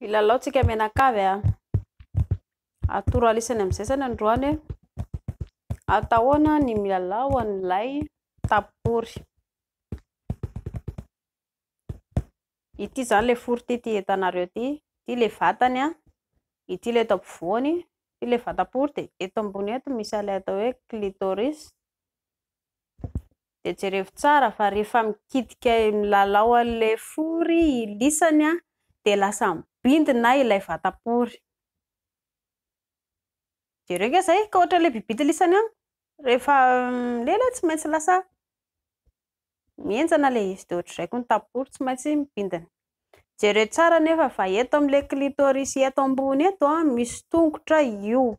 Milalao tsika mianakavy a. Atoro alisany amin'izay zany androany hoe atao ahoana ny milalao an'ilay tapory. Ity izany ilay fory ity, ity hitanareo ity. Ity ilay vatany, ity ilay eto ampovoany, ity ilay vatam-pory dia eto ambony eto misy an'ilay atao hoe clitoris. Dia jerevo tsara fa rehefa mikitika milalao an'ilay fory i lisany dia lasa mibindina ilay vatam-pory. Jereo ange izay ka ohatran'ilay bibity lisany ihany. Rehefa milela tsy maintsy lasa mihenjana ilay izy. Dia ohatr'izay koa ny tapory tsy maintsy mibindina. Jereo tsara anefa fa eto amin'ilay clitoris eto ambony eto misy tongotra io.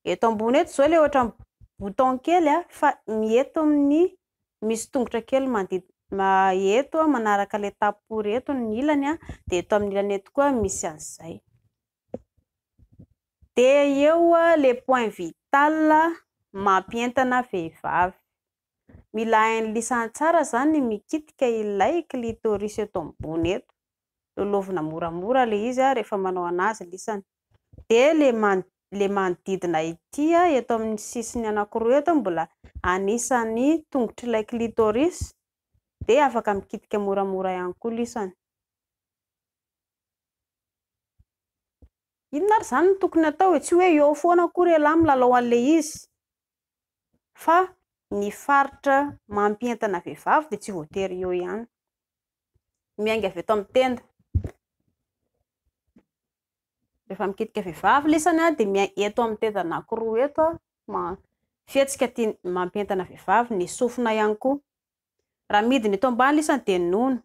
Eto ambony eto izao ilay ohatran'ny bouton kely fa ny eto amin'ny misy tongotra kely manodidina eto manaraka ilay tapory eto ny ilany dia eto amin'ny ilany eto koa misy an'izay. Dia eo ilay point vital mampientana vehivavy. Mila hain'ny lisany tsara izany ny mikitika ilay clitoris eto ambony eto. Lalaovina moramora ilay izy rehefa manao an'azy lisany. Dia ilay manodidina ity eto amin'ny sisiny anankiroa eto mbola anisan'ny tongotr'ilay clitoris dia afaka mikitika moramora ihany koa lisany. Inona ary izany no tokony atao e? Tsy hoe eo foana akory ialahy milalao an'ilay izy fa ny faritra mampientana vehivavy dia tsy voatery eo ihany. Miainga avy eto amin'ny tenda. Rehefa mikitika vehivavy lisany dia eto amin'ny tenda anankiroa eto fihetsika tia mampientana vehivavy, ny sofina ihany koa. Raha midina eto ambany lisany dia nono.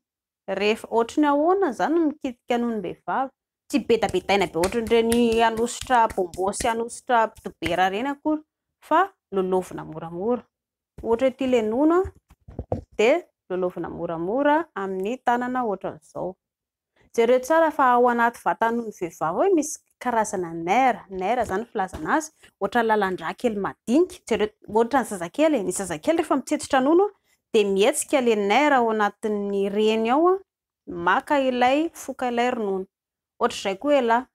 Rehefa ohatry ny ahoana izany no mikitika nonom-behivavy? Tsy betabetaina be ohatran'ireny hanosotra bonbon sy hanosotra dobera ireny akory fa lalaovina moramora. Ohatra hoe ity ilay nono dia lalaovina moramora amin'ny tanana ohatran'izao. Jereo tsara fa ao anaty vatan'nono vehivavy ao misy karazana nerf, nerf izany ny filazana azy, ohatran'ny lalan-drà kely madinika, jereo ohatran'ny zazakely e, ny zazakely rehefa mitsetsitra nono dia mihetsika ilay nerf ao anatin'ny reny ao maka ilay mifoka ilay ronono. Ohatr'izay koa elah,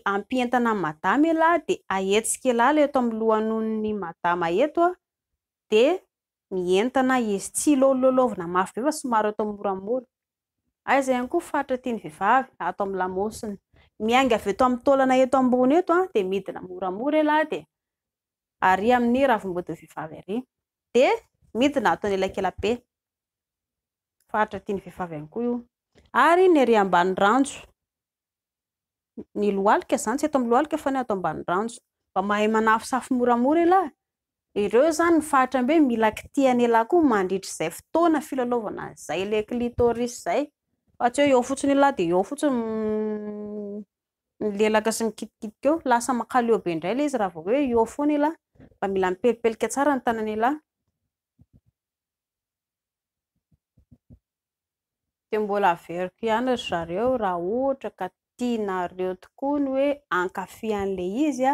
hampientana an'i madama elah dia ahetsika elah ilay eto amin'ny lohanonon'i madama eto dia mientana izy, tsy lôlôlôvina mafy be fa somary atao moramora. Aiza ihany koa faritra tian'ny vehivavy ato amin'ny lamosina. Miainga avy eto amin'ny taolana eto ambony eto dia midina moramora elah dia ary amin'ny ravim-bodin'ny vehivavy ary. Dia midina ato anelakela-pe. Faritra tian'ny vehivavy ihany koa io. Ary ny ery ambany ranjo. Ny lohalika izany, tsy eto amin'ny lohalika fa ny ato ambany ranjo. Mba mahay manafosafo moramora elah. Ireo izany ny faritra hoe mila kitihana elah koa mandritra izay fotoana filalaovana an'izay ilay clitoris izay. Fa tsy hoe eo fotsiny elah dia eo fotsiny milelaka sy mikitikitika eo. Lasa mankaleo be indray ilay izy raha vao hoe eo foana elah. Mba mila mipelipelika tsara ny tanan'elah. Dia mbola averiko ihany ry zareo raha ohatra ka tianareo tokoa ny hoe hankafy an'ilay izy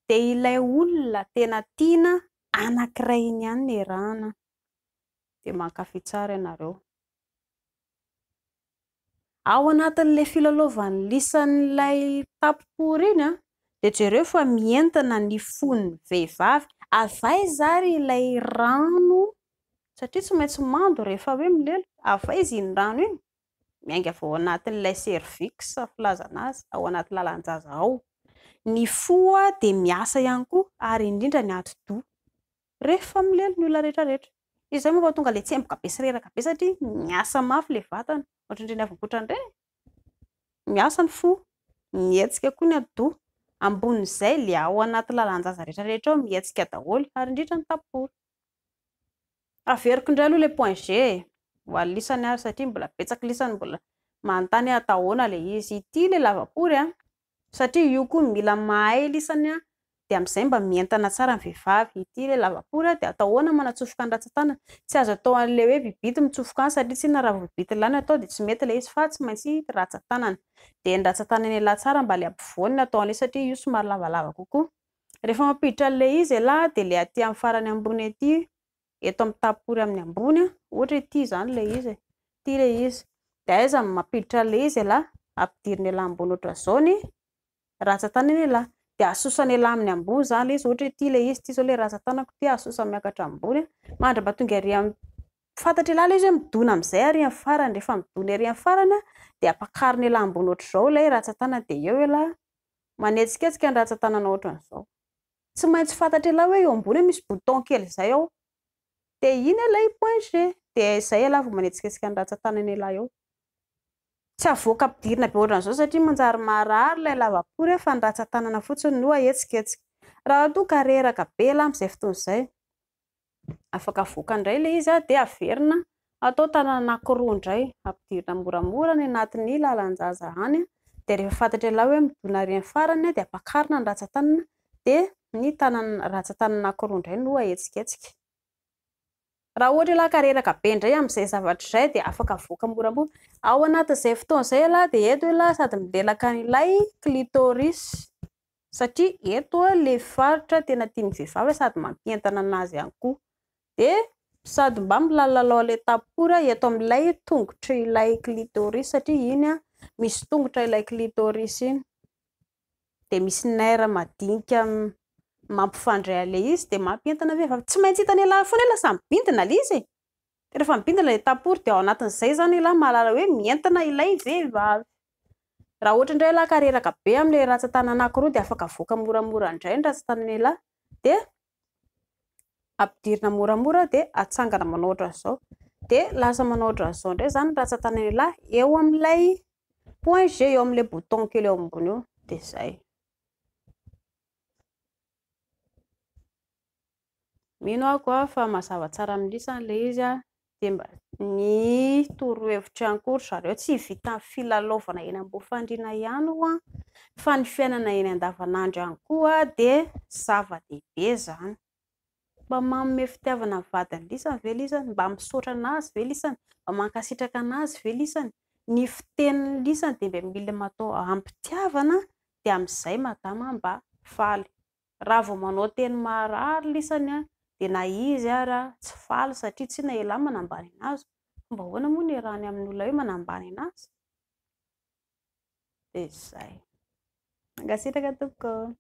dia ilay olona tena tiana anankiray iny ihany no iarahana dia mankafy tsara ianareo. Ao anatin'ilay filalaovan'ny lisan'ilay tapopory iny dia jereo fa mientana ny fon'ny vehivavy. Avy aiza ary ilay rano? Satria tsy maintsy mando rehefa hoe milela. Avy aiza iny rano iny? Miainga avy ao anatin'ilay cervix filazana azy, ao anaty lalan-jaza ao. Ny fo dia miasa ihany koa ary indrindra ny atidoha. Rehefa milela ny olona rehetra rehetra. Izay moa vao tonga ilay tsemboka be sy reraka be satria miasa mafy ilay vatana. Ohatran'ireny avy nikotrana ireny. Miasa ny fo, mihetsika koa ny atidoha. Ambonin'izay ilay ao anaty lalan-jaza rehetra rehetra ao mihetsika daholo ary indrindra ny tapory. Averiko indray aloha ilay point G e. Ho an'ny lisany ary satria mbola betsaka lisany mbola manontany hoe atao ahoana ilay izy. Ity ilay lavapory a. Satria io koa mila mahay lisany a, dia amin'izay mba mientana tsara ny vehivavy. Ity ilay lavapory a, dia atao ahoana manatsofoka ny rantsan-tanana? Tsy azo atao an'ilay hoe bibity mitsofoka any satria tsinona raha vao bibity lany atao dia tsy mety ilay izy fa tsy maintsy rantsan-tanana. Dia ny rantsan-tanana elah tsara mba ilay ampovoany no atao an'ilay satria io somary lavalava kokoa. Rehefa mampiditra an'ilay izy elah dia ilay aty amin'ny farany ambony aty, eto amin'ny tapory amin'ny ambony, ohatra hoe ity izany ilay izy e, ity ilay izy. Dia aiza no mampiditra an'ilay izy elah? Ampidirin'ialahy ambony ohatran'izao ny rantsan-tanan'ialahy. Dia asosan'ialahy amin'ny ambony izany ilay izy, ohatra hoe ity ilay izy, ity izao ilay rantsan-tanako ity, asosa miakatra ambony mandra-pahatonga ery amin'ny, fantatr'ialahy ilay izy hoe midona amin'izay ary amin'ny farany, rehefa midona ery amin'ny farany dia ampakarin'ialahy ambony ohatr'izao ilay rantsan-tanana dia eo ialahy manetsiketsika ny rantsan-tananao ohatran'izao. Tsy maintsy fantatr'ialahy hoe eo ambony eo misy bouton kely izay ao. Dia iny ilay point G. Dia izay ialahy vao manetsiketsika ny rantsan-tanan'ialahy eo. Tsy avoaka ampidirina be ohatran'izao satria manjary marary ilay lavapory fa ny rantsan-tanana fotsiny no ahetsiketsika. Raha toa ka reraka be ialahy amin'izay fotoana izay, afaka avoaka indray ilay izy dia averina atao tanana anankiroa indray, ampidirina moramora any anatin'ny lalan-jaza any, dia rehefa fantatr'ialahy hoe midona ary amin'ny farany dia ampakarina ny rantsan-tanana dia ny tanana rantsan-tanana anankiroa indray no ahetsiketsika. Raha ohatra ialahy ka reraka be indray amin'izay zavatra izay dia afaka avoaka moramora. Ao anatin'izay fotoana izay ialahy dia eto ialahy sady milelaka an'ilay clitoris satria eto ilay faritra tena tian'ny vehivavy sady mampientana anazy ihany koa. Dia sady mba milalalalao an'ilay tapora eto amin'ilay tongotr'ilay clitoris satria iny misy tongotra ilay clitoris iny. Dia misy nerf madinika mampifandray an'ilay izy dia mampientana vehivavy. Tsy maintsy hitan'ialahy foana hoe lasa mibindina ilay izy e. Rehefa mibindina ilay tapory dia ao anatin'izay izany ialahy mahalala hoe mientana ilay vehivavy. Raha ohatra indray ialahy ka reraka be amin'ilay rantsan-tanana anankiroa dia afaka avoaka moramora indray ny rantsan-tanan'ialahy dia ampidirina moramora dia atsangana manao ohatran'izao. Dia lasa manao ohatran'izao indray izany ny rantsan-tanan'ialahy eo amin'ilay point G, eo amin'ilay bouton kely eo ambony eo. Dia izay. Mino aho koa fa mazava tsara amin'ny lisany ilay izy dia mba ny torohevitra ihany koa ry zareo tsy vitan'ny filalaovana eny ambony fandriana ihany ho'a fa ny fiainana eny andavanandro ihany koa dia zava-dehibe izany. Mba manome fitiavana ny vadiny lisany ve lisany? Mba misaotra anazy ve lisany? Mba mankasitraka anazy ve lisany? Ny fitenin'ny lisany dia mba mila atao am-pitiavana dia amin'izay madama mba faly. Raha vao manao teny maharary lisany dia na izy ary tsy faly satria tsy inona elah manambany anazy. Fomba ahoana moa ny iarahany amin'ny olona hoe manambany anazy? Dia izay. Mankasitraka tompoko.